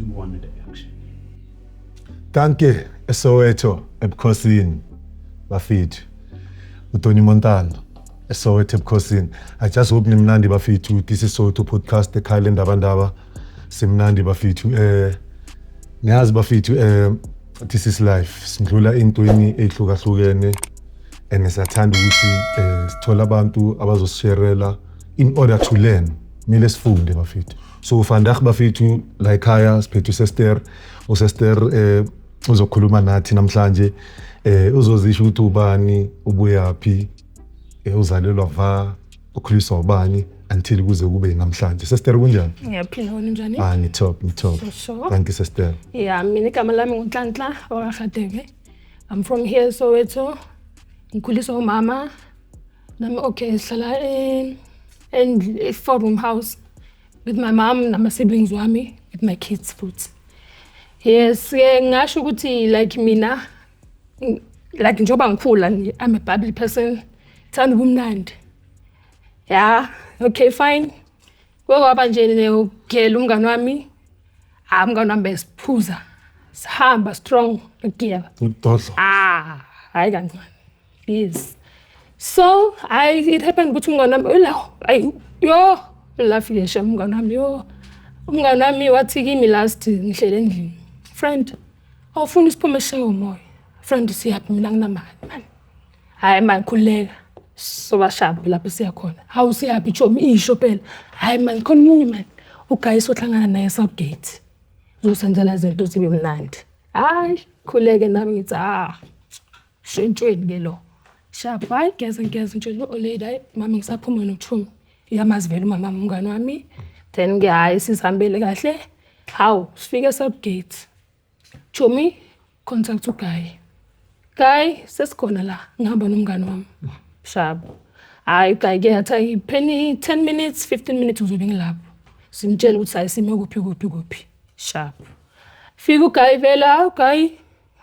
2, 1 and action. Dankie eSoweto ebukhosini bafethu. uTony Montana eSoweto ebukhosini. I just hope nimnandi bafethu. This is Soweto podcast, ekhaya lendaba ndaba. Simnandi bafethu. Niyazi bafethu, this is life. Sindlula intweni ehlukahlukene and siyathanda ukuthi sithola abantu abazosisharela in order to learn. Kumele sifunde bafethu. So vandag bafethu, la ekhaya siphethe usister. Usister uzokhuluma nathi namhlanje, uzozisho ukuthi ubani, ubuyaphi, uzalelwa va, ukhuliswa ubani until kuze kube namhlanje. Sister, kunjani? Ngiyaphila, wena njani? Ah, ngitop, ngitop. Sure. Thank you, sister. Yeah, mina igama lami nguNhlanhla wakaRhadebe. I'm from here, Soweto. Ngikhuliswa umama. Nami, okay, sihlala e 4 room house with my mom nama siblings wami, with my kids futhi. Yes, ke ngisho ukuthi like mina like njengoba ngikhula nje, I'm a bubbly person. Thanda ubumnandi. Yeah, okay, fine. Kwaba nje negela umngani wami. Ah, umngani wami besiphuza. Sihamba strong again. Udodlo. Ah, hayi kancane. Yes. So, I it happened ukuthi umngani wami ula, ayi yo, lafike shem umngani wami yo. Umngani wami wathi kimi last ngihlele endlini. "Friend, awufuni isiphume sishaye umoya?" "Friend, siyaphi? Mina nginamali man." "Hayi man, khululeka. Soba sharp lapho siya khona." "Hawu, siyaphi chomi? Isho phela." "Hayi man, khona omunye man. Uguy sohlangana naye eSouthgate. Uzosenzela izinto zibe mnandi." Hayi, khuleke nami ngithi, "Ah, shentshweni ke lo." Sharp, hayi geza ngeza nje olady, hayi mama, ngisaphuma nochumi. Iyamazi vele umama umngani wami. Then ke hayi sizihambele kahle. Hawu, sifike eSouthgate. Chomi contact uguy. "Guy, sesikhona la, ngihamba nomngani wami." Sharp. Hayi guy ke athi ayipheni 10 minutes, 15 minutes uzobe ngilapho. Simtshela ukuthi hayi sime kuphi kuphi kuphi. Sharp. Fika uguy vele, hawu guy.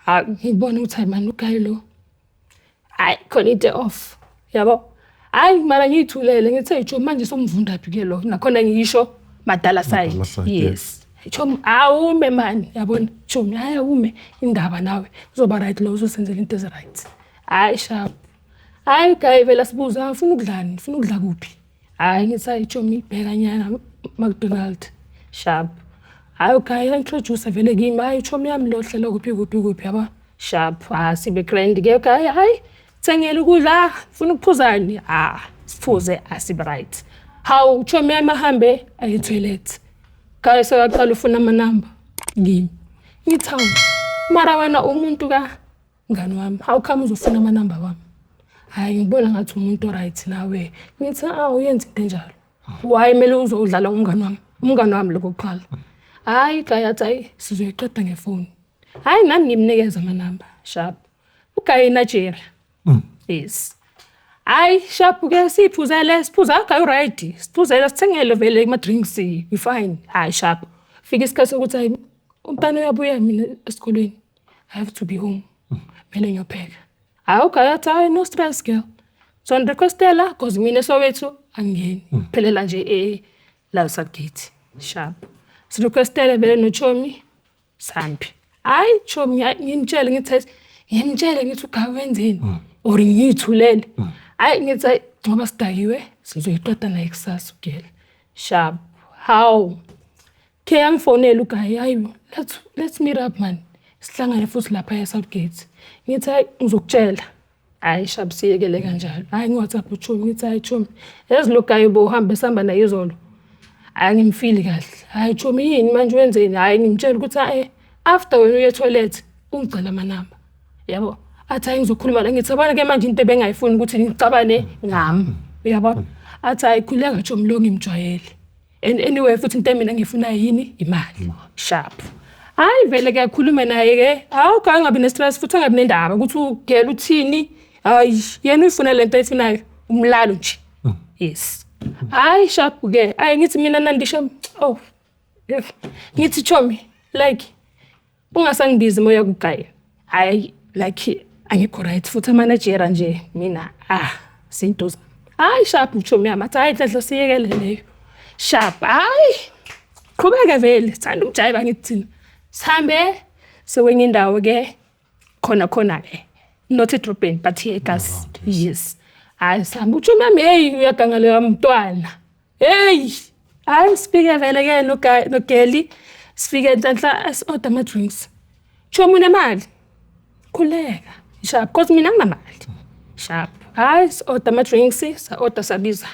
Ha, ngibona ukuthi hayi man, uguy lo. Hayi khona into off. Yabo. Hayi mara ngiyithulele ngithi, "Hey Chomi, manje somvunda phi ke lo?" Nakhona ngisho madala side. Madala side. Yes. Chomi, awume man, yabona chomi, hayi awume indaba nawe. Uzoba right lo, uzosenzela into ezi right. Hayi sharp. Hayi guy vele sibuza, "Ufuna ukudlani? Ufuna ukudla kuphi?" Hayi ngithi, "Hayi chomi, bheka nyana McDonald." Sharp. Hayi guy introduce vele kimi, "Hayi chomi yami lo, hlela kuphi kuphi kuphi," yabo. Sharp. Ah, sibe grand ke guy, hayi thengela ukudla, ufuna ukuphuzani? Ah, siphuze, asibe right. Hawu chomi yami ahambe aye toilet. Guy sekaqala ufuna amanamba kimi. Ngithi, "Hawu, mara wena umuntu ka mngani wami, how come uzofuna amanamba wami?" "Hayi, ngibona ngathi umuntu right nawe." Ngithi, "Ah, uyenza into enjalo. Why kumele uzodlala umngani wami? Umngani wami lokuqala." Hayi guy athi, "Hayi, sizoyiqeda ngefoni." Hayi nami ngimnikeza amanamba. Sharp. Uguy Nigeria. Yes. Hayi sharp ke siphuzele, siphuza guy right. Siphuzele, sithengele vele ama drinks, we fine. Hayi sharp. Fika isikhathi sokuthi hayi umntana uyabuya mina esikolweni. I have to be home. Kumele ngiyopheka. Hayi uguy athi, "Hayi, no stress, girl. So requestela cause mina eSoweto angingeni. Phelela nje e la Southgate." Sharp. Sirequestele vele nochomi sambi. Hayi chomi, ngimtshele ngithi, ngimtshele ngithi uguy wenzeni or ngiyithulele. Hayi ngithi, "Hayi, ngoba sidakiwe sizoyiqeda naye kusasa ugele." Sharp. Hawu. Ke yangifonela uguy, "Hayi, let's meet up man. Sihlangane futhi lapha eSouthgate." Ngithi, "Hayi, ngizokutshela." Hhayi sharp, siyekele kanjalo. Hhayi ngi-WhatsApp uchomi ngithi, "Hhayi chomi, yazi lo guy bohambe sihamba naye izolo, angimfili kahle." "Hhayi chomi, yini manje, wenzeni?" Hhayi ngimtshela ukuthi hhayi, after wena uye ethoyilethi ungicela amanamba. Yabo? Athi, "Hhayi, ngizokhuluma la." Ngithi, "Yabona-ke manje into ebengayifuni ukuthi ngicabane ngami." Uyabona? Athi, "Hhayi khululeka chomi, lo ngimjwayele. And anyway futhi into mina engiyifunayo yini? Imali." Sharp. Hhayi vele ke akhulume naye-ke, hawu guy angabi ne-stress futhi angabi nendaba ukuthi ugela uthini. Hhayi yena uyifuna lento ayifunayo, umlalo nje. Yes. Hhayi sharp-ke, hhayi ngithi mina Nandi shem, oh, ngithi chomi, like ungasangibizi moya kuguy. Hhayi like angikho right futhi ama-Nigeria nje mina, ah zinto zami. Hhayi sharp chomi yami, athi, "Hhayi Nhlanhla, siyekele leyo." Sharp, hhayi. Qhubeke vele, sithanda ukujayiva ngithi thina. Sihambe sekwenye indawo ke khona khona ke. Not edrobheni but here eGas. Yes. Hayi sihamba utshomi wami hey uyaganga leyo mntwana. Hey, hayi sifike vele ke nogeli sifike enhlanhla asi-order ama-drinks. Tshomi unemali? Khuleka. Sharp, cause mina anginamali. Sharp. Hayi si-order ama-drinks, sa-order sabiza.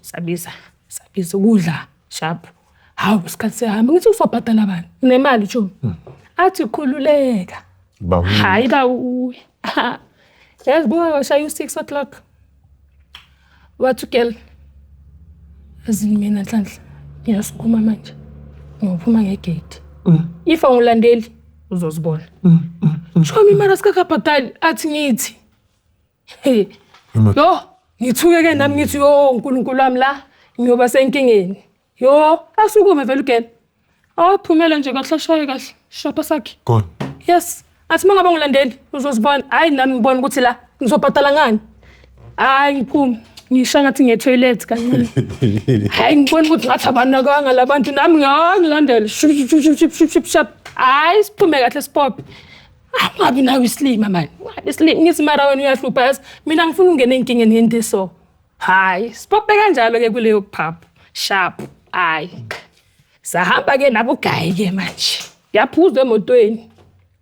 Sabiza, sabiza ukudla. Sharp. Hawu isikhathi siyahamba ngithi usobhadala bani? Unemali tshomi? Athi khululeka. Hayi ba uye. Yazi buka washaya u-6 o'clock. Wathi ugirl, yazini mina Nhlanhla, ngiyasukuma manje. Ngiyophuma ngegate. If awungilandeli uzozibona. Chomi mara sikakabhadali athi ngithi. Hey. Yo, ngithuke ke nami ngithi yo uNkulunkulu wami la ngiyoba senkingeni. Yo, asukume vele ugirl. Awaphumela nje kahle ashaye kahle. Shapa sakhe. Gone. Yes. Athi mangabe ungilandeli uzozibona. Hayi nami ngibona ukuthi la ngizobhadala ngani. Hayi ngiphume. Ngisha ngathi ngiye toilet kancane. Hayi ngibona ukuthi ngathi abanakanga labantu nami ngilandele. Ship ship ship ship ship ship ship. Hayi siphume kahle sipophe. Ungabi nawe isilima mani. Ungabi isilima ngithi mara wena uyahlupha yazi. Mina ngifuna ukungena enkingeni ngento so. Hayi sipophe kanjalo ke kuleyo pub. Sharp. Hayi. Sahamba ke nabo guy ke manje. Yaphuzwa emotweni.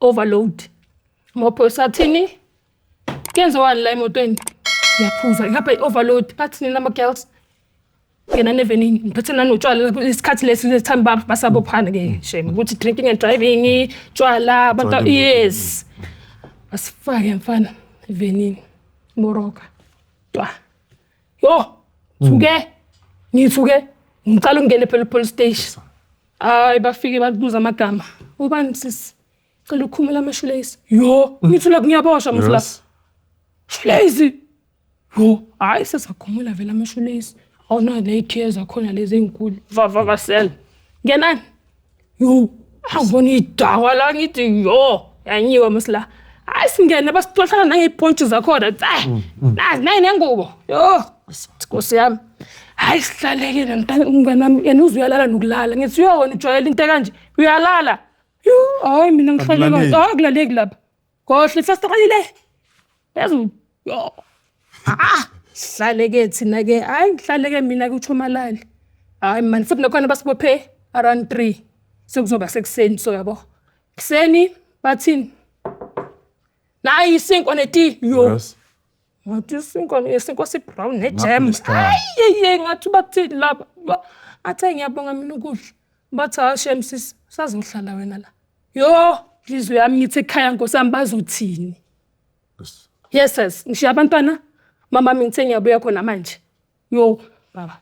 Overload. Maphoyisa athini? Kuyenziwani la emotweni? Ngiyaphuza ngapha i-overload. Bathi nina ama-girls ngena nevenini ngiphethe nanotshwala isikhathi lesi lethani basabophana ke shame ukuthi drinking and driving tshwala abantu yes. Basifake mfana evenini moroka. Twa. Yo, thuke. Ngithuke. Ngicela ukungena phela police station. Hayi bafike babuza amagama. Ubani sisi? Cela ukukhumula ama-shoelace. Yo, ngithi la ngiyaboshwa mfula. Yes. Shoelace. Yo, hayi sesakhumula vele ama-shoelace. Awuna ney'khiye zakhona lezi ey'nkulu. Va va vasela. Ngenani? Yo, angibona idakwa la ngithi yo, yanyiwa mos la. Hayi singene basixoshana nangey'pontshi zakhona. Nazi nayi nengubo. Yo, Nkosi yami. Hayi sihlaleke nomntana umngane wami yena uze uyalala nokulala. Ngithi yo wena ujwayele into ekanje. Uyalala. Yo, hayi mina ngihlale Akulaleki. kahle. Hayi akulaleki lapha. Kohle ifestilali le. Yazi yo. Ah, hlaleke thina ke. Hayi ngihlaleke mina ke uThomalali. Hayi man futhi nakhona basibophe around 3. Sekuzoba sekuseni so yabo. Kuseni bathini? Nayi isinkwa neti. Yo. Yes. Ngathi isinkwa isinkwa si-brown nejam. Ngapha Hayi ye ngathi bathini lapha. Athe ngiyabonga mina ukudla. Bathi hayi shem sisi sazohlala wena la. Yo, inhliziyo yami ngithi ekhaya Nkosi yami bazothini? Yes. Yes sis, ngishiya abantwana. Mama ngithe ngiyabuya khona manje. Yo, baba.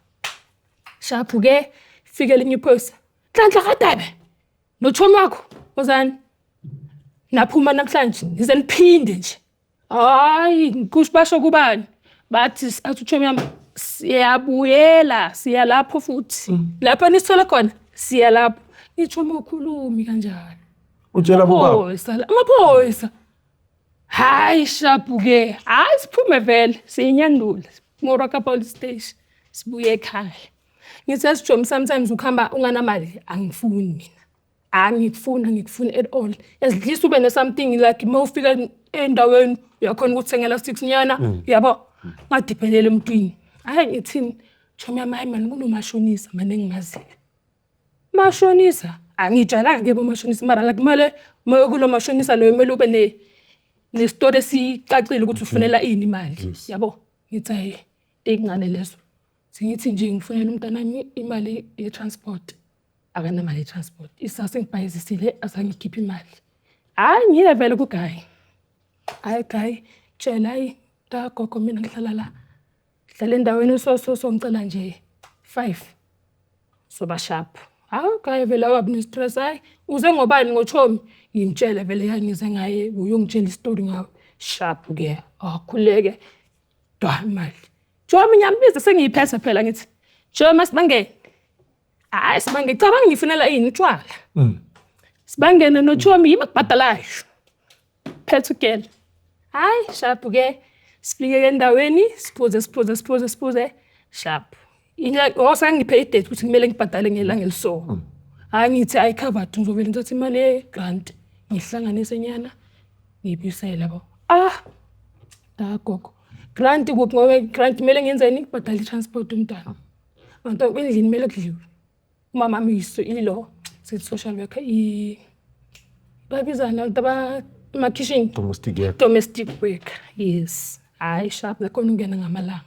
Shaphu ke fike elinye iphoyisa. Nhlanhla Radebe. Nochomi wakho ozani? Naphuma namhlanje ngize niphinde nje. Hayi, kusho basho kubani? Bathi athi uchomi yami siyabuyela, siya lapho futhi. Lapho nisithola khona siya lapho. Ngichomi ukhulumi kanjalo. Utshela bobaba. Amaphoyisa, amaphoyisa. Hayi shapu ke, hayi siphume vele siyinyandula. Moroka police station. Sibuye ekhaya. Ngithi yasijomi sometimes ukuhamba unganamali angifuni mina. Angikufuni, angikufuni at all. At least ube ne something like mawufika endaweni uyakhona ukuthengela 6 nyana, yabo. Ngadiphelela emntwini. Hayi ngithini? Chomi yami hayi man kunomashonisa manje engimaziyo. Mashonisa, angitshalanga ke bomashonisa mara like kumele mayokulo mashonisa loyo kumele ube ne nestori esicacile ukuthi ufunela ini imali. Yes. Yabo. Ngithi hayi ingane lezo. Singithi nje ngifunela umntanami imali ye-transport. Akanamali ye-transport. Isase ngibhayizisile azangikhipha imali. Hayi ngiye vele kuGayi. Hayi Gayi, tshela hayi gogo mina ngihlala la. Ngihlala endaweni so so so ngicela nje 5. Soba sharp. Hawu Gayi vele awabi ne-stress hayi uze ngobani ngochomi ngimtshele vele ya ngize ngaye uyongitshela isitori ngawe. Sharp ke. Akhuleke. Dwa imali. Chomi ngiyambiza sengiyiphethe phela ngithi. Chomi sibangene. Hayi sibangene cabanga ngifunela ini utshwala. Sibangene nochomi yimi kubhadalayo. Phethe ugela. Hayi sharp ke. Sifike endaweni siphuze siphuze siphuze siphuze sharp. Inya osangiphe idate ukuthi kumele ngibhadale ngelanga eliso. Hhayi, ngithi ayi-covered, ngizovele ngithathe imali ye-grant ngihlanganise nyana ngiyibuyisele yabo. Ah, da gogo. Grant kuphi, ngoba grant kumele ngiyenzeni? Ngibhadale i-transport umntwana. Abantu endlini kumele kudliwe. Umama wami ilo sithi social worker, babizana abantu emakhishini. Domestic worker. Domestic worker, yes. Hhayi, sharp, nakhona ungena ngamalanga.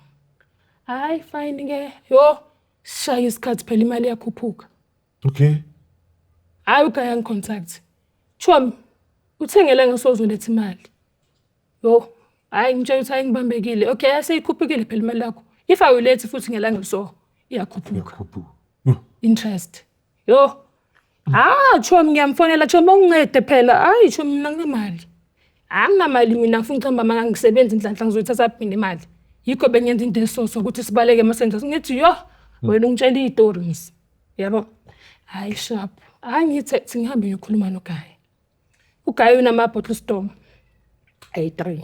Hhayi, fine-ke, yo, sishaya isikhathi phela imali iyakhuphuka. Okay. Hhayi, uguy angi-contact. Chomi, uthengele ngisozoletha imali. Yo, hhayi, ngitshela ukuthi hhayi ngibambekile. Okay, aseyikhuphukile phela imali yakho. If awuyilethi futhi ngelanga so, iyakhuphuka. Iyakhuphuka. Interest. Yo. Ah, chomi, ngiyamfonela, chomi, ungincede phela. Hayi chomi, mina nginamali. Anginamali mina, ngifuna ukuhamba manga ngisebenza inhlanhla, ngizoyithatha mina imali. Yikho bengenza into esoso ukuthi sibaleke masenza. Ngithi yo, wena ungitshela izitori msi. Yabo. Hayi sharp. Hayi, ngithi ngihambe ngiyokhuluma noguy. Uguy unama bottle store ayi-3.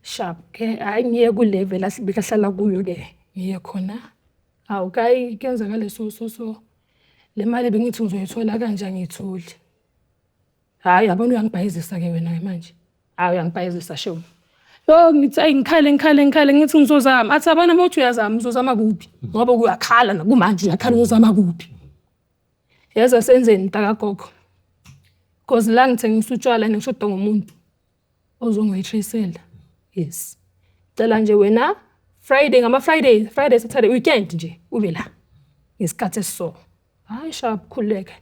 Sharp ke, hayi ngiye ku level bekahlala kuyo ke. Ngiye khona. Hawu guy, kuyenzakala so so so. Le mali bengithi ngizoyithola kanje angiyitholi. Hhayi, yabona uyangibhayizisa ke wena manje. Hhayi, uyangibhayizisa shem. Yo, ngithi ayi ngikhale ngikhale ngikhale, ngithi ngizozama. Athi yabona uma uthi uyazama, uzozama kuphi? Ngoba uyakhala nakumanje uyakhala, uzozama kuphi? Yazi senzeni mntakagogo. Cause la ngithengisa utshwala ngishoda ngomuntu ozongiwaitressela. Yes. Cela nje wena Friday, ngama Friday, Friday, Saturday, weekend nje ube la. Ngesikhathi esiso. Hayi sharp, khululeka.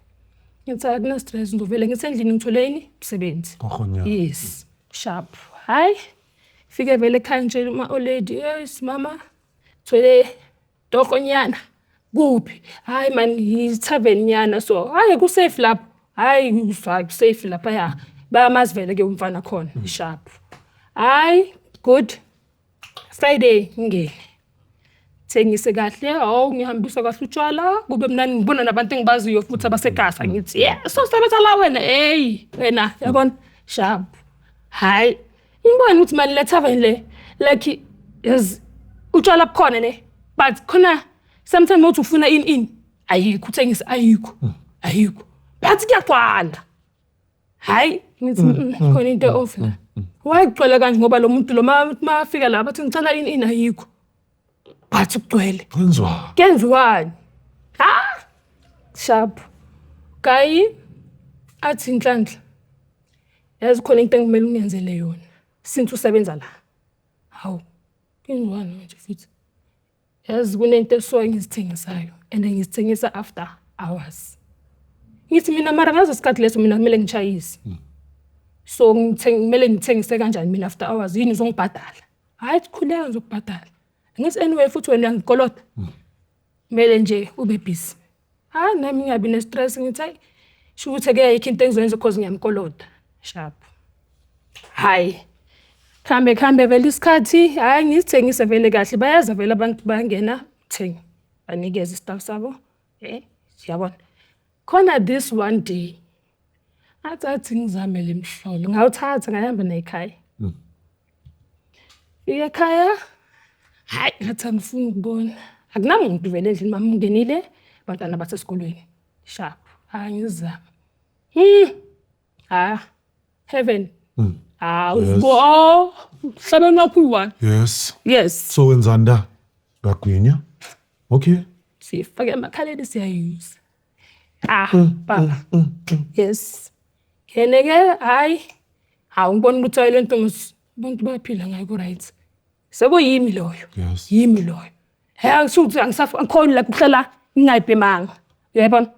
Ngithi akuna stress, ngizovele ngithi endlini ngitholeni umsebenzi. Tohonyana. Yes, sharp. Hayi, fike vele ekhaya ngitshela uma olady, yes mama, thole tohonyana. Kuphi? Hayi man, yi-tavern nyana so. Hayi ku safe lapho. Hayi ku safe lapha ya. Bayamazi vele ke umfana khona, sharp. Hayi, good. Friday ngingene. Thengise kahle, hawu ngihambisa kahle utshwala, kube mnandi ngibona nabantu engibaziyo futhi abasekasa, ngithi yeah, so sebenza la wena, hey wena, yabona, sharp. Hayi, ngibona ukuthi mali le tavern le, like yes, utshwala bukhona ne, but khona sometimes uthi ufuna ini ini, ayikho, uthengise ayikho, ayikho. But kuyagcwala. Hayi, ngithi khona into off la. Why kugcwele kanje, ngoba lo muntu lo mafika la bathi ngicela ini ini ayikho. But kugcwele. Kwenziwa. Kenziwani? Ha? Sharp. Guy athi Nhlanhla, yazi khona into engimele ungenzele yona since usebenza la. Hawu, kenziwani manje futhi? Yazi kunento eso engizithengisayo and ngizithengisa after hours. Ngithi mina mara ngazo isikhathi leso mina kumele ngishayise. So kumele ngithengise kanjani mina after hours, yini uzongibhadala? Hayi, khuleka ngizokubhadala. Ngithi anyway futhi wena uyangikolota. Kumele nje ube busy. Hayi nami ngingabi ne stress, ngithi hayi sho ukuthi ke ayikho into engizoyenza because ngiyamkolota. Sharp. Hayi. Khambe khambe vele isikhathi, hayi ngizithengise vele kahle, bayaza vele abantu bayangena, thenga. Banikeze istaff sabo. Siyabona. Khona this one day athi ngizame le mhlolo, ngawuthatha ngahamba naye ekhaya. Fika ekhaya, hayi ngathi angifuni ukubona. Akunamuntu vele endlini, mama ungenile, abantwana basesikolweni. Sharp. Hayi ngizama. Ah, heaven. Ah, oh, mhlabeni wakho uyi-one. Yes. Yes. So wenzani da? Ngagwinya. Okay. Sifake emakhaleni siyayuza. Ah, baba. Yes. Yena ke hayi, hawu ngibona ukuthi hayi lento abantu bayaphila ngayo ku right. Sekuyimi loyo. Yes. Yimi loyo. Hey angisuthi angikhoni la kuhlala ngingayibhemanga. Uyayibona?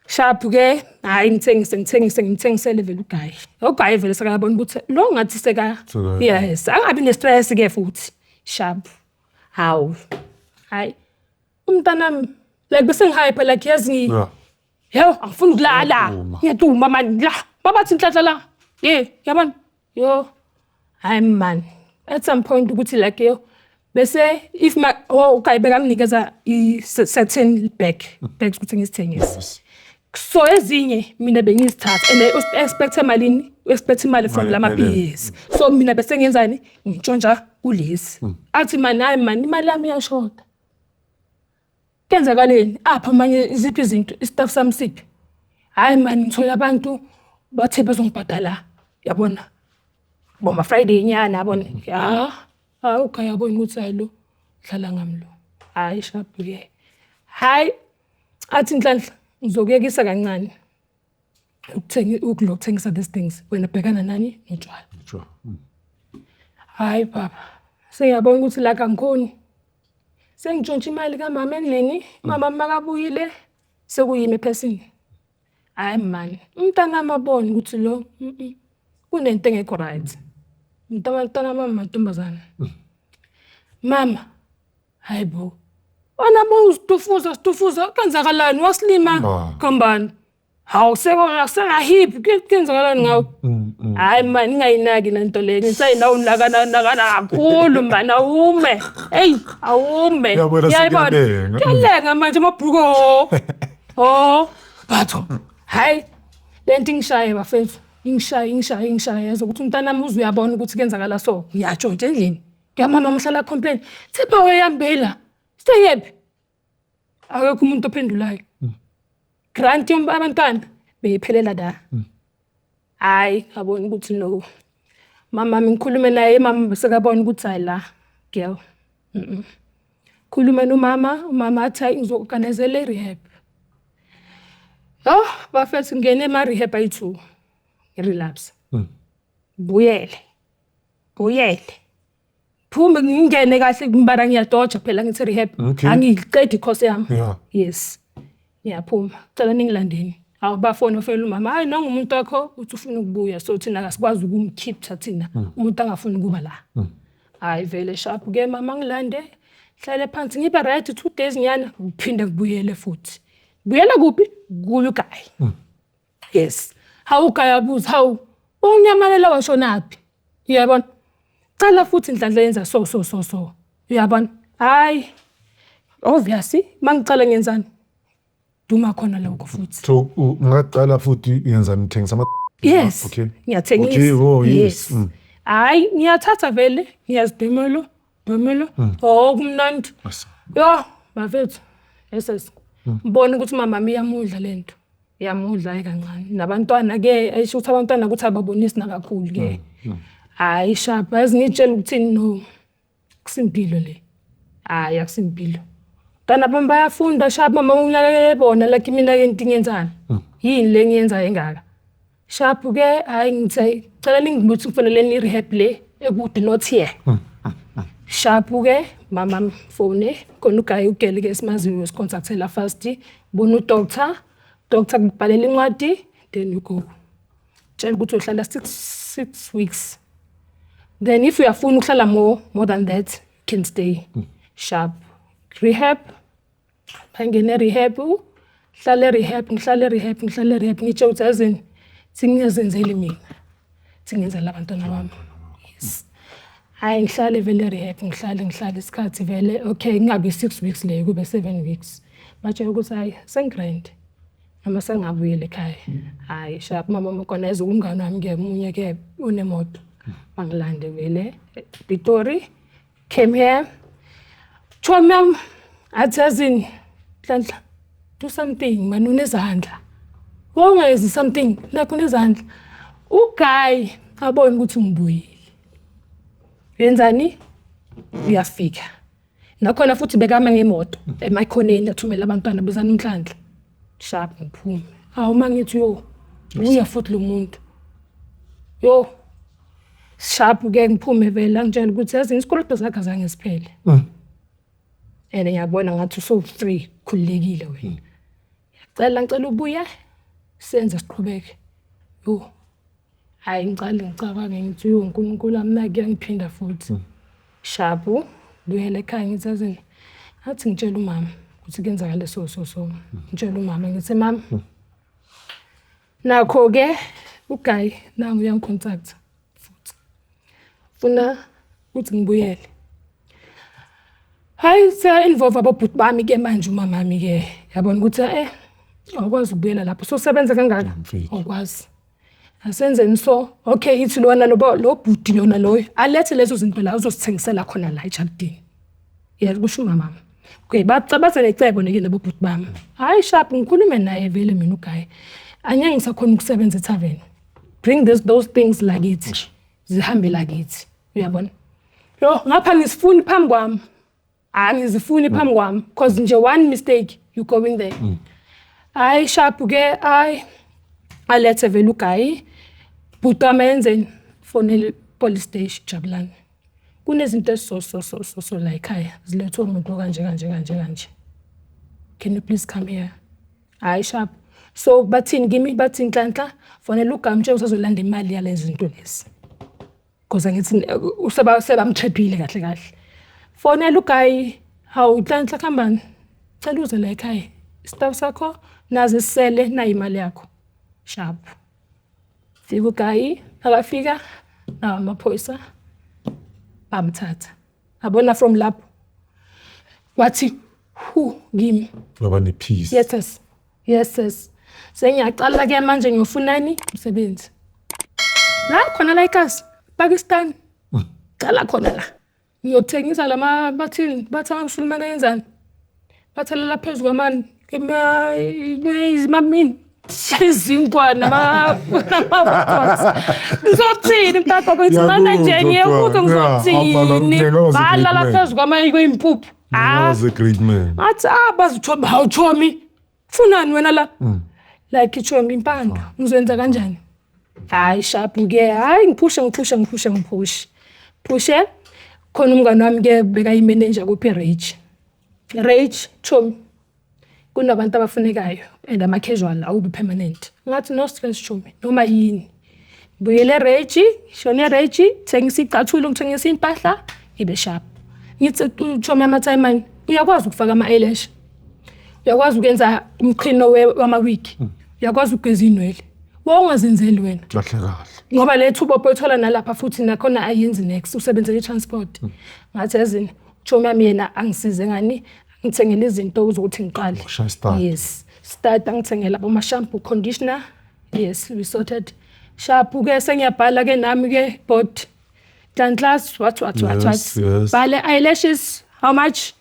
Sharp ke, hayi ngithengise ngithengise ngithengisele vele uguy. Uguy vele sekayabona ukuthi lo ngathi seka yes, angabi ne stress ke futhi. Sharp. Hawu. Hayi. Umntanami like bese ngihype like yazi ngi Yebo, angifuni ukulala. Ngiyaduma man la. Babathi Nhlanhla la. Yeah, yabona? Yo. Hayi man. At some point ukuthi like yo bese if ma oh okay bekanginikeza i certain bags ukuthi ngizithengise. So ezinye mina bengizithatha and expect emalini, expect imali from lama BS. So mina bese ngiyenzani? Ngintshontsha kulezi. Athi man hayi man imali yami iyashoda. Kuyenzakaleni apha manje iziphi izinto i-stuff sami siphi? Hhayi mani ngithola abantu bathe bazongibhadala yabona. Boma Friday nyana yabona. Ya, hawu okay yabona ukuthi hayi lo dlala ngami lo. Hhayi sharp-ke. Hhayi, athi Nhlanhla ngizokuyekisa kancane. Ukuthengisa these things wena bhekana nani notshwala. Sure. Hhayi baba, sengiyabona ukuthi la kangikhoni. Sengitshontshe imali kamama endlini, umama makabuyile sekuyimi ephesini. Hhayi mani, umntanami abone ukuthi lo kunento engekho right. Mntanami amantombazane. Mama, hayi bo. Wena bowuzitufuza situfuza kwenzakalani wasilima kambani? Hawu sengahiphi kuyenzakalani ngawe? Hhayi mani ngingayinaki le nto leyo ngisayinawo nakana kakhulu mani awume. Eyi awume. Uyabona Uyayibona? sekuyalenga. Kuyalenga manje amabhuku. Oh, batho. Hayi lento ingishaye bafethu. Ingishaye ingishaye ingishaye yazi ukuthi umntanami uze uyabona ukuthi kuyenzakala so. Ngiyatshontsha endlini. Kuyamama mhlala complain. Thipha weyambela. Seyephi? Akekho umuntu ophendulayo. Grant abantwana beyiphelela la. Hhayi ngabona ukuthi no. Mama ngikhulume naye mama sekabona ukuthi hayi la girl. Khulume nomama, umama athi hayi ngizo-organizela i-rehab. Oh, bafethu ngingene ema-rehab ayi-2 ngi-relapse. Buyele. Buyele. Phume ngingene kahle ngibara ngiyadoja phela ngithi rehab. Okay. Angiyiqedi i-course yami. Yeah. Yes. Ngiyaphuma. Cela ningilandeni. Hawu bafona ofela umama, hayi nangu umuntu wakho uthi ufuna ukubuya so thina asikwazi ukumkhipha thina umuntu angafuni ukuba la. Hayi vele sharp ke mama ngilande hlale phansi ngibe right 2 days nyana ngiphinde ngibuyele futhi. Buyela kuphi? Kuyo guy. Yes. Hawu guy abuza hawu unyamalela washonaphi? Uyabona? Cala futhi Nhlanhla yenza so so so so. Uyabona? Hayi. Obviously mangicala ngenzani? Duma khona lokho futhi. So ungaqala futhi yenza nithengisa ama Yes. Okay. Ngiyathengisa. Okay, oh yes. Hayi, ngiyathatha vele, ngiyazibhemela, bhemela. Oh, kumnandi. Yes. Yo, bafethu. Yes. Ngibona ukuthi mama iyamudla lento. Iyamudla kancane. Nabantwana ke, ayisho ukuthi abantwana ukuthi ababonisi nakakhulu ke. Hayi sharp, yazi ngitshela ukuthi no. Kusimpilo le. Hayi akusimpilo. Bantwana bami bayafunda sharp mama unakekele bona like mina ke ngiyenzani? Yini le ngiyenzayo engaka? Sharp ke hayi ngithi cela ningibuthi ngifoneleni i-rehab le ekude not here. Sharp ke mama phone khona uguy ugele ke esimaziyo sicontactela fast bona udoctor, doctor kubhalela incwadi then you go. Tshela ukuthi uhlala 6 weeks. Then if uyafuna ukuhlala more than that you can stay. Sharp. Rehab. Bangene rehab, hlale rehab, ngihlale rehab, ngihlale rehab ngitshe ukuthi yazini singiyazenzeli mina. Singenzela abantwana bami. Yes. Hayi ngihlale vele rehab, ngihlale ngihlale isikhathi vele okay kungabi 6 weeks leyo kube 7 weeks. Batshela ukuthi hayi sengigrand. Noma sengabuyela ekhaya. Hayi sharp mama mkhona umngane wami ke munye ke unemoto. Bangilande vele Pitori came here. Chomi yami athi yazini Nhlanhla do something man unezandla. Wongenzi something nakho unezandla. Uguy abone ukuthi ngibuyile. Yenzani? Uyafika. Nakhona futhi bekama ngemoto emakhoneni athumela abantwana bezana uNhlanhla. Sharp ngiphume. Hawu mangithi yo uya futhi lo muntu. Yo. Sharp ke ngiphume vele angitshela ukuthi yazi isikoloto sakhe azange siphele. And ngiyabona ngathi uso free khululekile wena. Ngiyacela ngicela ubuye senze siqhubeke. Yo. Hayi ngicela ngicabange ngithi yo uNkulunkulu amnaki yangiphinda futhi. Sharp buyele ekhaya ngithi yazini athi ngitshela umama ukuthi kuyenzakala so so so. Ngitshela umama ngithi mama nakho ke uguy nangu uyangicontact futhi. Funa ukuthi ngibuyele. Hayi se involve abobhuti bami ke manje umamami ke yabona ukuthi awukwazi ukubuyela lapho so sebenza kangaka awukwazi. Asenzeni so okay ithi lona lo bhuti lona loyo alethe lezo zinto la uzosithengisela khona la ejardini. Yena kusho umama. Okay, baze necebo neke labo bhuti bami. Hayi sharp, ngikhulume naye vele mina uguy. Angeke ngisakhona ukusebenza ethaveni. Bring this those things lakithi. Zihambe lakithi. Uyabona? Yo, ngapha ngisifuni phambi kwami. Angizifuni phambi kwami because nje one mistake you going there. Hayi sharp ke, hayi alethe vele uguy. Bhuti wami yenzeni? Fonele police station, Jabulani. Kunezinto eziso so so so so la ekhaya zilethwe umuntu kanje kanje kanje kanje. Can you please come here? Hayi sharp. So bathini kimi? Bathi Nhlanhla, fonela uguy umtshele usazolanda imali yalezi zinto lezi. Because angithi useba sebamthrephile kahle kahle. Fonela uguy, hawu Nhlanhla khambani? Cela uze la ekhaya. Stuff sakho nazi sisele nayi imali yakho. Sharp. Fika uguy, akafika nawa amaphoyisa bamthatha. Yabona from lapho wathi hu kimi. Waba ne-peace. Yes yes. Yes yes. Sengiyaqala ke manje ngiyofunani umsebenzi. La khona la eKasi, Pakistan. Qala khona la. Ngiyothengisa lama bathini bathi amaMsulumane ayenzani? Bathelela phezu kwamani mamini izinkwa nama. Ngizothini mntaka kwethu mana nje ngiyekuthi ngizothini? Balala phezu kwamanye kwempuphu. Ah, was a great man. Ngathi ah bazithomi, hawu chomi. Funani wena la? Like chomi impando. Ngizoyenza kanjani? Hayi sharp ke, hayi ngiphushe ngiphushe ngiphushe ngiphushe. Phushe khona umngane wami ke bekayi manager kuphi Rage. Rage chomi. Kunabantu abafunekayo and ama casual awubi permanent. Ngathi no stress chomi noma yini. Buyele Rage, shone Rage, thengisa icathulo, ngithengisa impahla, ibe sharp. Ngithi chomi ama time uyakwazi ukufaka ama eyelash. Uyakwazi ukwenza umqhino wama wig. Uyakwazi ukugeza inwele. Wawungazenzeli wena. Kahle kahle. Ngoba le thuba oyithola nalapha futhi nakhona ayenzi next usebenzela i-transport. Ngathi yazini chomi yami yena angisize ngani ngithengele izinto zokuthi ngiqale. Ukushaya start. Yes. Start angithengela boma shampoo, conditioner. Yes, we sorted. Sharp ke sengiyabhala ke nami ke board. Nhlanhla what what what what. Bhale eyelashes how much?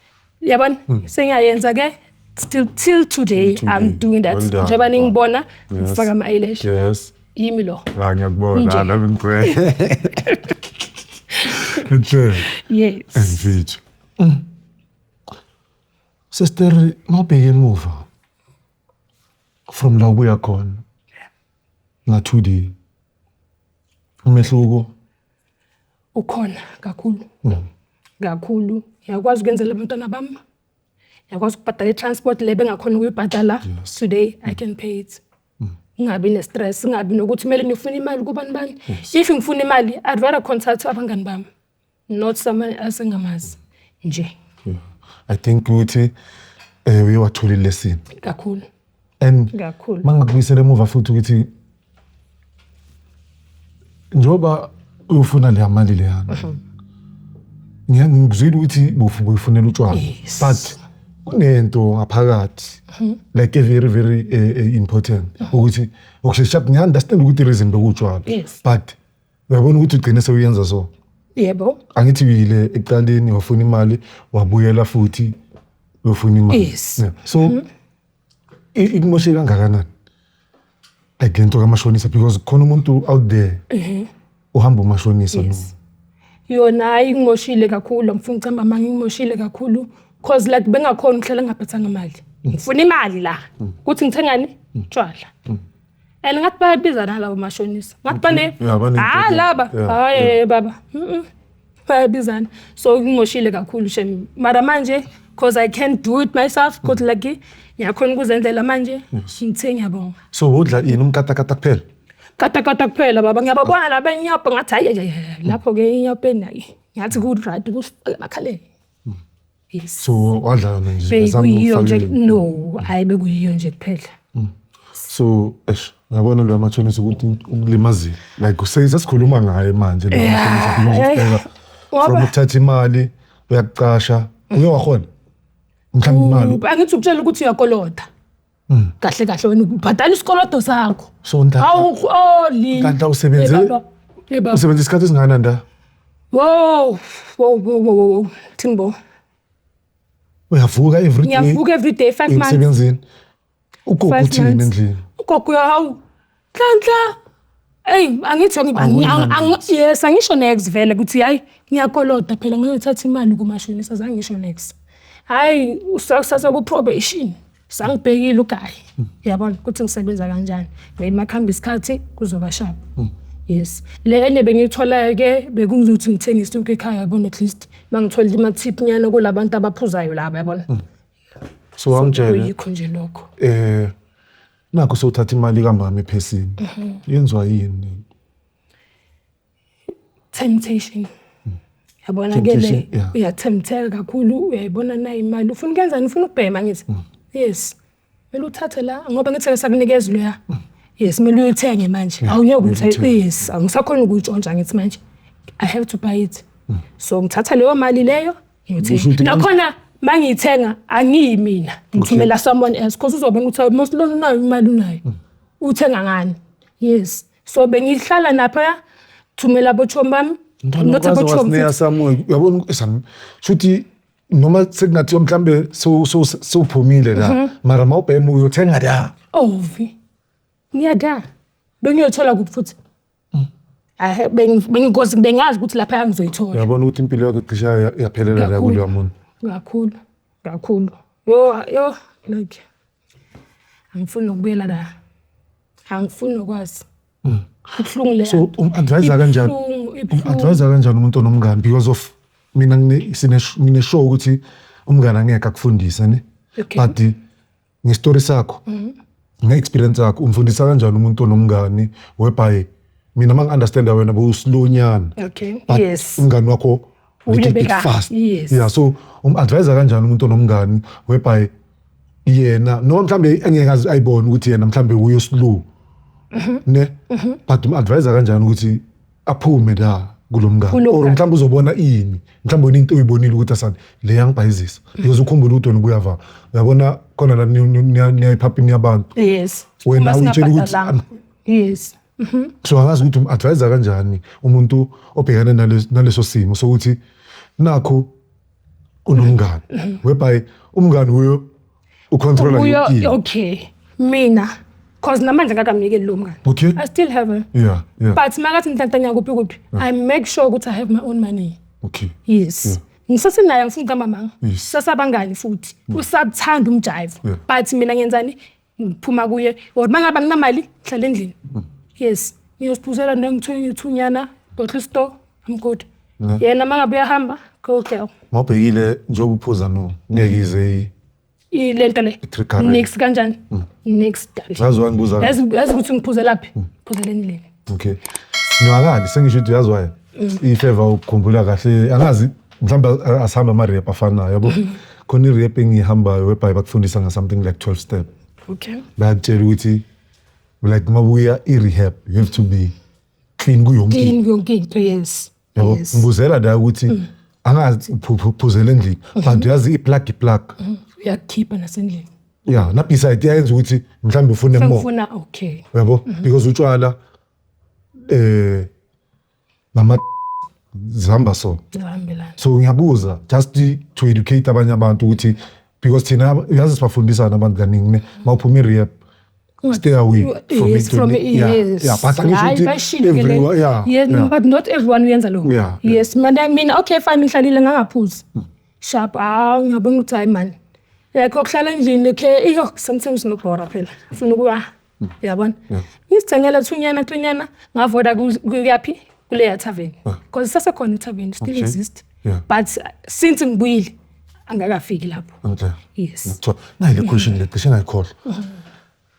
Yabona sengiyayenza ke still till today I'm doing that. Njengoba ningibona ngifaka ama eyelash. Yes. Yimi lo. La ngiyakubona nami ngigcwele. Nje. Yes. Mfethu. Sister, mawubheke emuva from la ubuya khona na today, umehluko ukhona kakhulu. Kakhulu. Ngiyakwazi ukwenzela abantwana bami. Ngiyakwazi ukubhadala i-transport le bengakhona ukuyibhadala. Today I can pay it. Ngingabi ne-stress, ngingabi nokuthi kumele ngifune imali kubani bani. If ngifuna imali, I'd rather contact abangani bami. Not someone else engamazi. Nje. Yeah. I think ukuthi uye wathola lesson. Kakhulu. And kakhulu. Mangakubuyisela emuva futhi ukuthi njoba uyofuna le mali leyana. Ngizwile ukuthi boyifunela utshwala. But kunento ngaphakathi like a very very important ukuthi ukushesha ngiya-understand ukuthi reason bekutshwala. But uyabona ukuthi ugcine sewuyenza so. Yebo. Angithi uyile ekuqaleni wafuna imali wabuyela futhi uyofuna imali. Yes. Yeah. So ikumoshe kangakanani? Like lento kamashonisa because khona umuntu out there uhamba umashonisa. Yes. Yona hayi ngimoshile kakhulu, ngifuna ukucamba manje ngimoshile kakhulu cause like bengakhona ukuhlala ngaphathanga imali. Ngifuna imali la. Kuthi ngithengani? Utshwala. And ngathi bayabiza nalabo mashonisa. Ngathi bane ah laba. Hayi baba. Bayabizana. So ngimoshile kakhulu shem. Mara manje cause I can't do it myself because like ngiyakhona ukuzenzela manje ngithe ngiyabonga. So udla yini umkatakata kuphela? Katakata kuphela baba, ngiyababona laba inyapha ngathi hayi lapho ke inyapeni hayi. Ngathi ku right kusifaka emakhaleni. Yes. So wadla yona nje bekuyiyo nje no, hayi bekuyiyo nje kuphela. So eish ngiyabona lo mashonisa ukuthi ukulimazile. Like sesikhuluma ngaye manje lo mashonisa from ukuthatha imali uyakucasha uye wakhona. Mhlawumbe imali. Angithi ukutshela ukuthi uyakolota. Kahle kahle wena ubhadala isikoloto sakho. So Nhlanhla usebenze. Usebenza isikhathi esingakanani da? Wow, wow wow wow. Thimbo. Uyavuka every day. Ngiyavuka every day, 5 months. Emsebenzini. Ugogo Five uthini months. endlini? Ugogo uyahawu, Nhlanhla, eyi, angithi yes, angisho nex vele ukuthi hayi, ngiyakoloda phela, ngiyothatha imali kumashonisa, zange ngisho nex. Hhayi, kusasa ku-probation, sangibhekile ugayi, yabona ukuthi ngisebenza kanjani. Then makuhamba isikhathi kuzoba sharp. Yes. Le enye bengiyitholayo-ke bekuzothi ngithenge isinkwa ekhaya, yabona, at least mangithola ama-tip nyana kulabantu abaphuzayo laba, yabona. So angitshele, Kuyikho nje lokho. Nakho sowuthatha imali kamama ephesini. Yenziwa yini? Temptation. Yabona ke le Temptation, yeah. uyathemtheka kakhulu, uyayibona nayi imali, ufuna ukuyenzani, ufuna ukubhema ngithi. Yes. Kumele uthathe la ngoba ngithi sakunikeza loya. Yes, kumele uyithenge manje. Awungeke Kumele uthathe, uyithenge. Yes, angisakhona ukuyitshontsha ngithi manje. I have to buy it. So ngithatha leyo mali leyo Kusho ngiyothenga. ukuthi Nakhona mangiyithenga angiyi mina, ngithumela someone else because uzobona ukuthi most lo unayo imali unayo. Uthenga ngani? Yes. So bengihlala napha, thumela abochomi bami. Not abochomi Wasineya futhi. sami, uyabona esami shuthi noma sekungathiwa mhlambe sewuphumile la, mara mawubhema uyothenga la. Ovi. Ngiyada. Bengiyothola kuphi futhi? Ah, bengingozi, bengazi ukuthi lapha ngizoyithola. Uyabona ukuthi impilo yakho cishe yaphelela la Kakhulu. kuloya muntu. Kakhulu. Kakhulu. Yo yo, like angifuni nokubuyela la. Angifuni nokwazi. Ibuhlungu le. So um-advise kanjani? Ibuhlungu, ibuhlungu. Um-advise kanjani umuntu onomngani, because of mina ngine sure ukuthi umngani angeke akufundise, ne? Okay. But ngestory sakho, nge-experience yakho, umfundisa kanjani umuntu onomngani whereby mina mangi-understanda wena bowuslownyana, but umngani wakho little bit fast? Yes. Yeah, so um-advise kanjani umuntu onomngani whereby yena noma mhlambe engeke aze ayibone ukuthi yena mhlambe uyo slow, ne, but um-advise kanjani ukuthi aphume la kulo mngani, Kulo or mngani. mhlawumbe uzobona ini, mhlawumbe wena into oyibonile ukuthi asani le yangibhayizisa, because ukhumbule ukuthi wena ubuyava, uyabona khona la niyayiphaphini yabantu. Wena Uma uyitshela ukuthi singabhadalanga. Yes. So angazi ukuthi um-advise kanjani umuntu obhekane naleso simo sokuthi nakho unomngani whereby umngani uyo ucontrola Uyo yonke into. Okay. Mina, cause namanje ngakamnikeli lo mngani. I still have her. But makathi Nhlanhla kuphi kuphi, I make sure ukuthi I have my own money. Yes. Ngisasenaye, ngifuna ukuqamba amanga. Sasabangani futhi. Usathanda umjive. But mina ngiyenzani? Ngiphuma kuye. Or mangabe anginamali, ngihlala endlini. Yes. Ngiyosiphuzela nengithunyana, bottle store, I'm good. Yena mangabe uyahamba, go girl. Mawubhekile njengoba uphuza, no, ngeke ize Ilento le. I-trigger. Next kanjani? Next, darling. Yazi wangibuza. Yazi ukuthi ngiphuzela phi? Ngiphuzela endlini. Okay. Ngiyakali sengisho ukuthi yazi why. Ifavor ukukhumbula kahle, angazi mhlawumbe asihamba ama rehab afanayo, yabo. Khona i-rehab engihambayo whereby bakufundisa nga something like 12 step. Bayakutshela ukuthi like mabuya i-rehab you have to be clean kuyonke into. Clean yonke into, yes. Yabo, ngibuzela la ukuthi angazi uphuzela endlini, but uyazi i-plug, i-plug. Uyakukhipha nasendlini. Yeah, na beside iyayenza ukuthi mhlawumbe ufune more. Sengifuna, okay. Uyabo, because utshwala nama zihamba so. Zihambelana. So ngiyabuza just to educate abanye abantu ukuthi because thina uyazi sibafundisana abantu kaningi, ne, mawuphuma i-rehab, stay away from Yes, it. from Yeah, yes. yeah, but angisho Hayi, ukuthi bayishilo ke le. everyone, yeah, Yes, but not everyone uyenza lokho. Yes, mina okay fine, ngihlalile ngangaphuzi. Sharp, ah, ngiyabona ukuthi hayi man. Like ukuhlala endlini ke iyo sometimes nokubhora phela. Ufuna ukuwa. Uyabona? Ngisithengela thunyana thunyana, ngavoda kuyaphi kuleya tavern. Because sasekhona i-tavern, still exist. But since ngibuyile angakafiki lapho. Yes. Ngithola. Nayi le question le cishe ngayikhohlwa.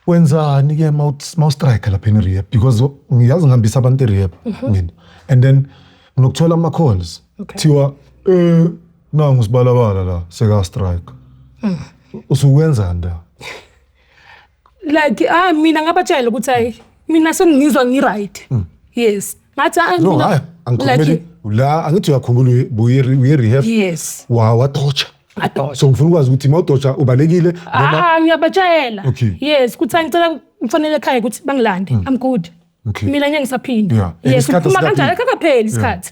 Wenzani ke mawu strike lapha in rehab, because ngiyazi ngihambisa abantu e-rehab mina, and then nginokuthola ama calls, thiwa nangu sibalabala la seka strike, usukwenzani la? Like, ah, mina ngabatshela ukuthi hayi, mina sengizwa ngi-right. Yes. Ngathi ah, No, mina hayi, angikhulumeli like, la, angithi uyakhumbula uye rehab? Yes. Wa wadotsha. Ngadotsha. So ngifuna ukwazi ukuthi mawudotsha ubalekile noma Ah, ngiyabatshela. Yes, kuthi ngicela ngifonele ekhaya ukuthi bangilande. I'm good. Mina ngeke ngisaphinda. And Yes, isikhathi uphuma asikapheli. kanjalo, akakapheli isikhathi.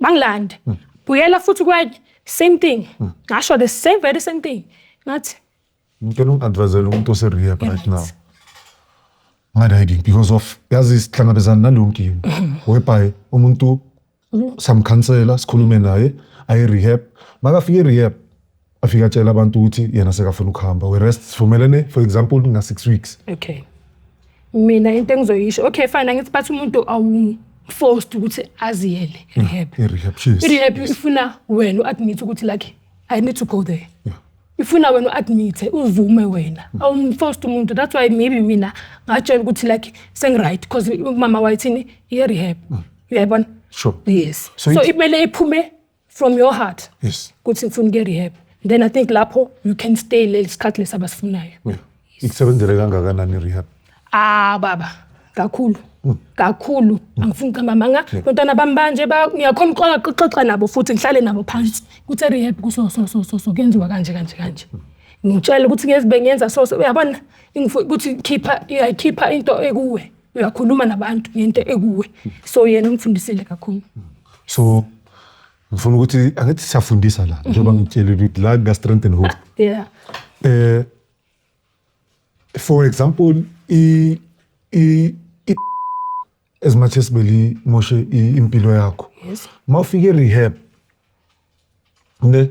Bangilande. Buyela futhi kwenye. Same thing, ngasho the same very same thing, ngathi Ngicela ungi-advisele umuntu ose-rehab right now ngane-hiding because of yazi sihlangabezana naleyo nkinga whereby umuntu samkhansela, sikhulume naye aye rehab, makafika e-rehab afike atshela abantu ukuthi yena sekafuna ukuhamba, whereas sivumelene, for example, nga-6 weeks. Okay, mina into engizoyisho, okay, fine, angithi bathi umuntu awu-forced ukuthi aziyele rehab. I-rehab, yes. I-rehab ifuna wena u-admit ukuthi like, I need to go there. Ifuna wena u-admit, uvume wena, awum-forced umuntu. That's why maybe mina ngatshela ukuthi like sengi-right, because umama wayethini, iye-rehab, uyayibona? Sure. Yes. So So imele iphume from your heart ukuthi ngifuna ukuye rehab, then I think lapho you can stay leli sikhathi lesi abasifunayo. Yeah, ikusebenzele kangakanani i-rehab? Ah baba, kakhulu kakhulu, angifuni ukuqamba amanga. Bantwana bami banje ngiyakhona ukuxoxa nabo futhi ngihlale nabo phansi kuthi rehab kuso so so so so, kuyenziwa kanje kanje kanje, ngitshele ukuthi ngezi ngenza so so, uyabona? Ukuthi khipha, uyayikhipha into ekuwe, uyakhuluma nabantu ngento ekuwe. So yena ungifundisile kakhulu. So ngifuna ukuthi, angithi siyafundisa la, njengoba ngitshelile ukuthi la ka-Strength and Hope. For example, i as much as belimoshe impilo yakho, mawufika e-rehab ne,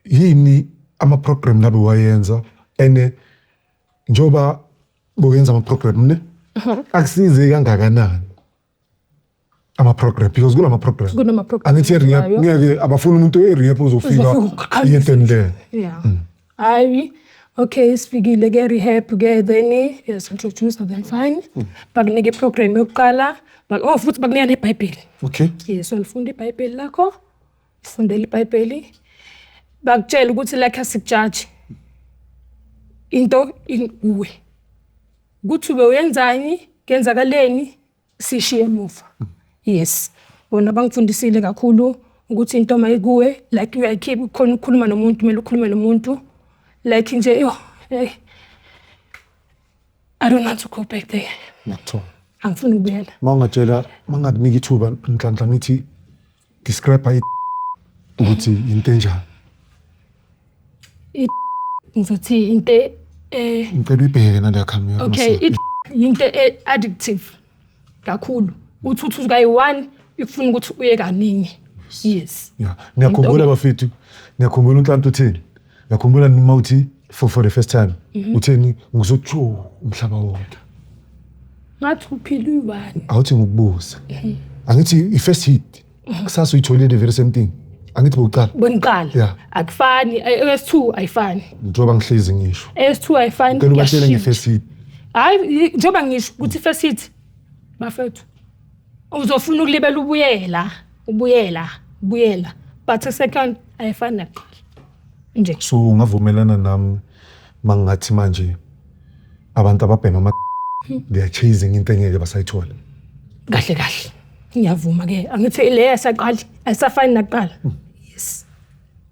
yini ama-program labe wayenza? And njengoba boyenza ama-program ne, akusize kangakanani ama-program? Because kulama-program Kunama-program angithi e-rehab ayo. Ngeke abafuna umuntu e-rehab uzofika Uzofika iyenteni le. Yeah. Hayi, okay, sifikile ke rehab ke, then yes, introduce, then fine. Bakunika iprogram yokuqala, oh, futhi bakunika neBhayibheli. Yes, ulifunda iBhayibheli lakho. Ufundela iBhayibheli. Bakutshela ukuthi like asikujaji. Into inguwe. Kuthi ube uyenzani, kuyenzakaleni, sishiye emuva. Yes. Bona bangifundisile kakhulu ukuthi into mayikuwe like uyayikhipha, khona ukukhuluma nomuntu, kumele ukhulume nomuntu. Like nje yo, hey. I don't want to go back there. Ngiyakuthola. Angifuni ukubuyela. Uma ungatshela, uma ngakunika ithuba, Nhlanhla, ngithi describe ukuthi into enjani? Ngizothi into Ngicela uyibheke naleya camera. Okay, into addictive kakhulu. Uthi uthi kayi-one ikufuna ukuthi uye kaningi. Yes. Yeah, ngiyakhumbula bafethu, ngiyakhumbula uNhlanhla utheni, ngiyakhumbula noma uthi for the first time utheni, ngizothi umhlaba wonke. Ngathi uphila uyi-one. Awuthi ngikubuza, angithi i-first hit kusasa uyitholile the very same thing, angithi bokuqala? Boniqala. Akufani, S2 ayifani. Njengoba ngihlezi ngisho. S2 ayifani. Ngicela ubatshele Kuyashintsha. nge-first hit. Hayi, njengoba ngisho ukuthi first hit bafethu uzofuna ukulibela ubuyela, ubuyela, ubuyela, but second ayifani nakuqala nje. So ungavumelana nami mangathi manje abantu ababhema ama they are chasing into engeke basayithola? Kahle kahle ngiyavuma ke, angithi le yasaqali ayisafani nakuqala. Yes,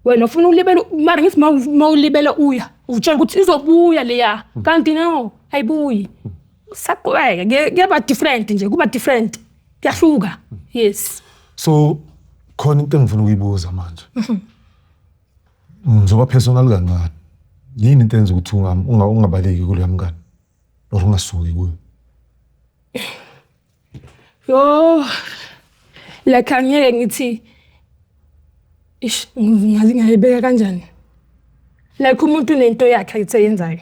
wena ufuna ukulibela, mara ngithi mawulibela uya utshela ukuthi izobuya leya, kanti no, ayibuyi, saqhubeka, kuyaba different nje, kuba different, kuyahluka, yes. So khona into engifuna ukuyibuza manje, ngizoba personal kancane. Yini into enza ukuthi ungabaleki kuloya mngani or ungasuki kuyo? Yo, like angeke ngithi ish, ngazi ngayibeka kanjani. Like umuntu unento yakhe ayithi ayenzayo.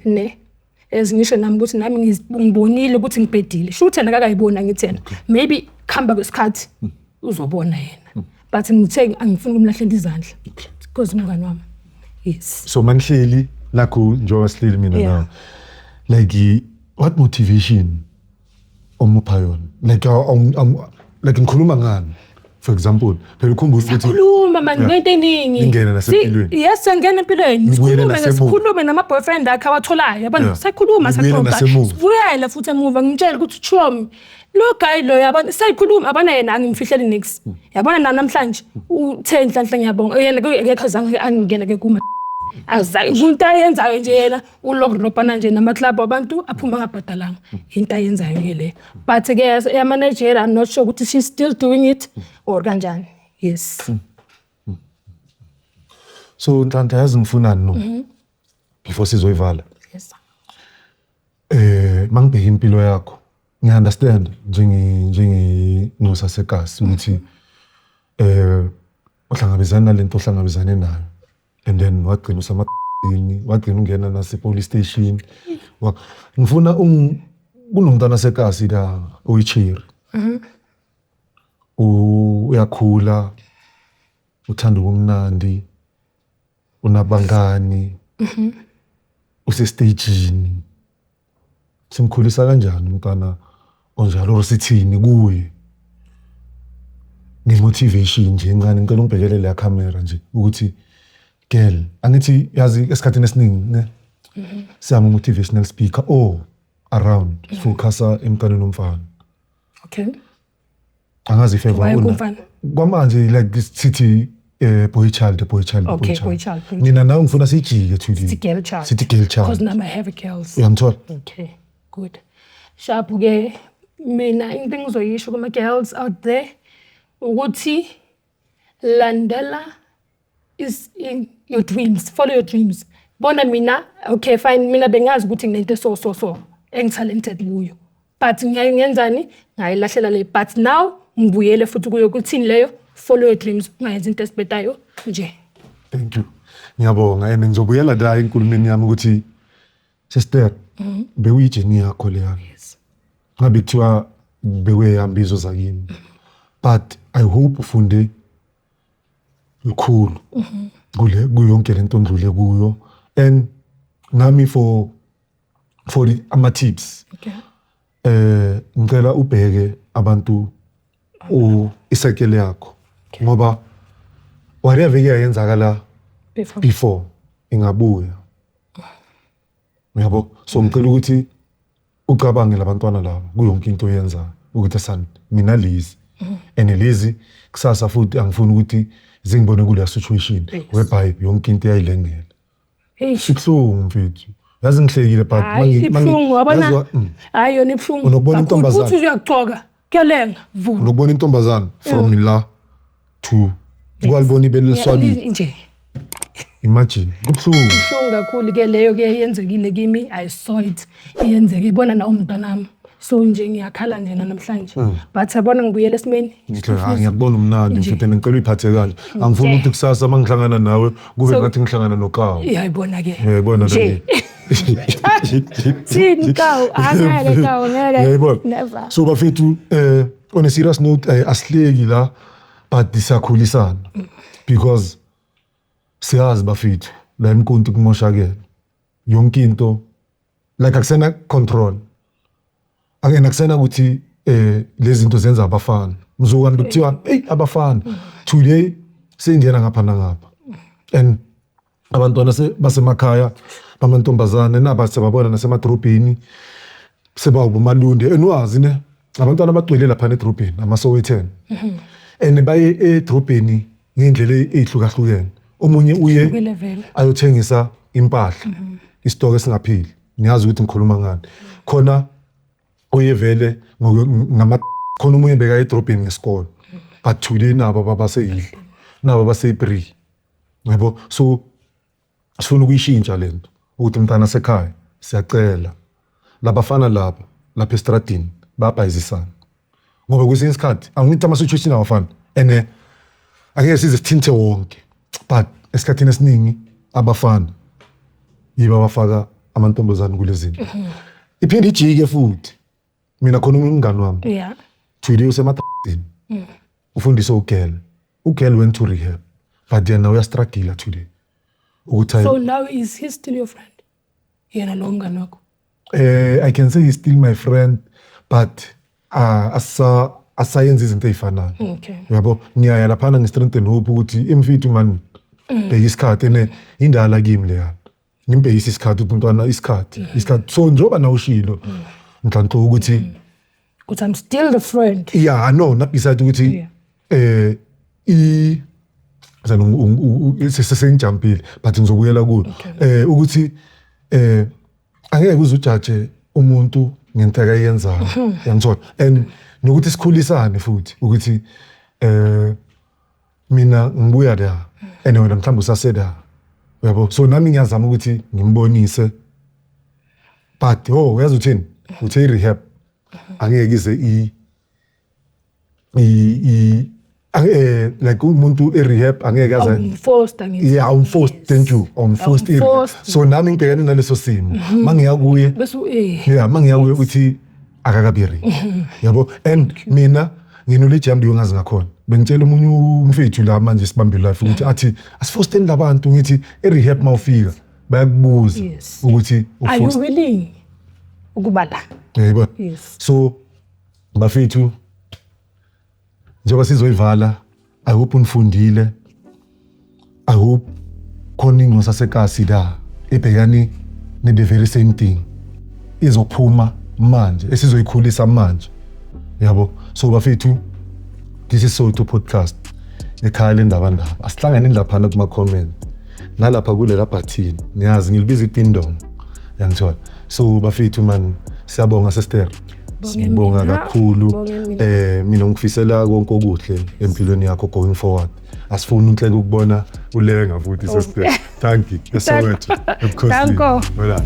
Ne. As ngisho nami ukuthi nami ngibonile ukuthi ngibhedile. Sho ukuthi yena akakayiboni, angithi yena. Maybe kuhamba kwesikhathi uzobona yena. But ngithe angifuni ukumlahlela izandla. Because umngani wami. Yes. So manihleli nakho, njengoba sihleli mina nawe, like what motivation omupha yona? Like like ngikhuluma ngani, for example, phela ukhumbula ukuthi Khuluma man ngento eningi. Ningene nasempilweni. Yes, siyangena empilweni. Nibuyele Sikhulume nasemuva. Sikhulume nama-boyfriend akhe awatholayo. Yabona, sakhuluma, Nibuyele saxoxa. nasemuva. Sibuyele futhi emuva, ngimtshele ukuthi chomi lo guy lo, yabona, sayikhuluma, yabona, yena angimfihleli nix. Yabona na namhlanje uthe, "Nhlanhla, ngiyabonga." Yena ke akekho azange angingena ke kuma. Azange into ayenzayo nje yena ulokurobhana nje nama-club abantu aphuma angabhadalanga. Into ayenzayo ke le. But ke ya-manager, I'm not sure ukuthi she's still doing it or kanjani. Yes. So Nhlanhla, yazi ngifunani, no, before sizoyivala? Yes. Mangibheka impilo yakho, ngiya-understand njenge nxusa sekasi ukuthi uhlangabezana nalento ohlangabezane nayo and then wagcina usama, wagcina ungena nase police station. Ngifuna kunomntwana sekasi la oyicherry, uyakhula, uthanda ubumnandi, unabangani, usestagini. Simkhulisa kanjani umntwana onjalo, or sithini kuye nge-motivation nje encane? Ngicela ungibhekele leya camera nje ukuthi girl, angithi yazi esikhathini esiningi ne siyama motivational speaker or around focusa emntwaneni omfana. Angazi if ever Why una kumfana? Kwamanje like sithi boy child, boy child, boy child. Boy child, boy. Mina nawe ngifuna sijike to Sithi girl child. Sithi girl child. Because now I have girls. Uyangithola? Okay, good. Sharp ke, mina into engizoyisho kuma girls out there ukuthi landela is in your dreams, follow your dreams. Bona mina, okay fine, mina bengazi ukuthi nginento so so so engitalented kuyo. But ngiyenzani? Ngayilahlela le, but now ngibuyele futhi kuyo. Kuthini leyo? Follow your dreams, ungayenzi into esibhedayo nje. Thank you, ngiyabonga, and ngizobuyela la enkulumeni yami ukuthi sister, bewuyi-journey yakho leya. Yes. Ngabe kuthiwa bekuyeyami zakini, but I hope ufunde lukhulu kule kuyonke lento ondlule kuyo, and nami for ama tips, ngicela ubheke abantu o isekele yakho, ngoba whatever iyayenzakala before before ingabuya, uyabo. So ngicela ukuthi ucabange labantwana laba kuyonke into oyenzayo ukuthi son, mina lezi and lezi kusasa futhi angifuni ukuthi zingibone kuleya situation whereby yonke into iyayilengela. Eish. Ibuhlungu mfethu, yazi ngihlekile, but Hayi, ibuhlungu wabona. Hayi, yona ibuhlungu. Unokubona kakhulu. intombazane. Futhi uyagcoka. Kuyalenga. Vuma. Unokubona intombazane from la to kwalibona ibele liswabile. Nje. Imagine, kubuhlungu. Ibuhlungu kakhulu ke leyo ke, yenzekile kimi. I saw it. Iyenzeke ibona na umntanami. So nje ngiyakhala nje namhlanje. But yabona ngibuyele esimeni. Ngihle, ah, ngiyakubona umnandi. Nje. Mfethu, ngicela uyiphathe kanje, angifuni ukuthi kusasa uma ngihlangana nawe kube ngathi ngihlangana nokawu. Iyayibona ke. Uyayibona? Nje. Thini kawu? Angeke kawu, ngeke. Uyayibona? Never. So bafethu, on a serious note, asihleki la, but siyakhulisana because siyazi bafethu la emkunti kumoshakele yonke into, like akusena control, akena akusena ukuthi lezi zinto zenza abafana, mzukwane bekuthiwa hey abafana, today seyingena ngapha nangapha, and abantwana basemakhaya bamantombazane naba sebabona nasemadrobheni sebawubomalunde, and wazi ne abantwana abagcwele lapha edrobheni amaSowetan, and baye edrobheni ngendlela ey'hlukahlukene. Omunye uye Hlukile vele. ayothengisa impahla, isitoko esingaphili, niyazi ukuthi ngikhuluma ngani. Khona oye vele ngama, khona omunye beka edrobheni ngesikolo, but today nabo babaseyidlo, nabo baseyi-three, yabo. So sifuna ukuyishintsha lento ukuthi umntana sekhaya, siyacela labafana laba lapha estradini bayabhayizisana, ngoba kwesinye isikhathi angithi ama-situation awafani and angeke size sithinte wonke, but esikhathini esiningi abafana yibo abafaka amantombazane kule zinto. Iphinde ijike futhi. Mina khona umngani wami, today usemadini, ufundise ugirl, ugirl went to rehab, but yena uyastruggle today ukuthi So now is he still your friend? Yena lo mngani wakho? I can say he's still my friend, but asa asayenza izinto ey'fanayo. Uyabo, ngiyaya laphana nge-strength and hope ukuthi imfethu man, bheka isikhathi ene indala kimi leya, ngimbhekise isikhathi ukuthi umntwana isikhathi isikhathi. So njengoba nawushilo Nhlanhla ukuthi Ukuthi I'm still the friend. Yeah, I know, not beside ukuthi i sengijampile, but ngizobuyela kuyo. Ukuthi angeke uze ujaje umuntu ngento akayenzayo, yangithola, and nokuthi sikhulisane futhi ukuthi mina ngibuya la and wena mhlawumbe usasela. Uyabo, so nami ngiyazama ukuthi ngimbonise, but oh, uyazi uthini, uthe i-rehab angeke ize like umuntu e-rehab angeke aze Awumforced, angithi. Yeah, awumforced, thank you, awumforced i-rehab. Awumforced. So nami ngibhekane naleso simo, mangiya kuye Bese yeah, mangiya kuye uthi akakabi ready, yabo. And mina nginolage yami ndiyongazi ngakhona, bengitshela omunye umfethu la manje sibambile life ukuthi athi asifosteni labantu, ngithi e-rehab mawufika bayakubuza ukuthi Are you uforced willing ukuba la? Yebo. Yes. So bafethu, njengoba sizoyivala, I hope unifundile, I hope khona ingcosa sekasi la ebhekane ne the very same thing izophuma manje esizoyikhulisa manje, yabo. So bafethu, this is Soweto Podcast, ekhaya lendaba ndaba. Asihlangane laphana kuma comment nalapha kulela bhathini, niyazi ngilibiza idindong, yangithola. So bafethu man, siyabonga sister, sibonga mina. Kakhulu. Bonge mina. Mina ngikufisela konke okuhle empilweni yakho going forward. Asifuni unhleke ukubona ulenga futhi, sister. Thank you, eSoweto ebukhosini. Danko. Hola.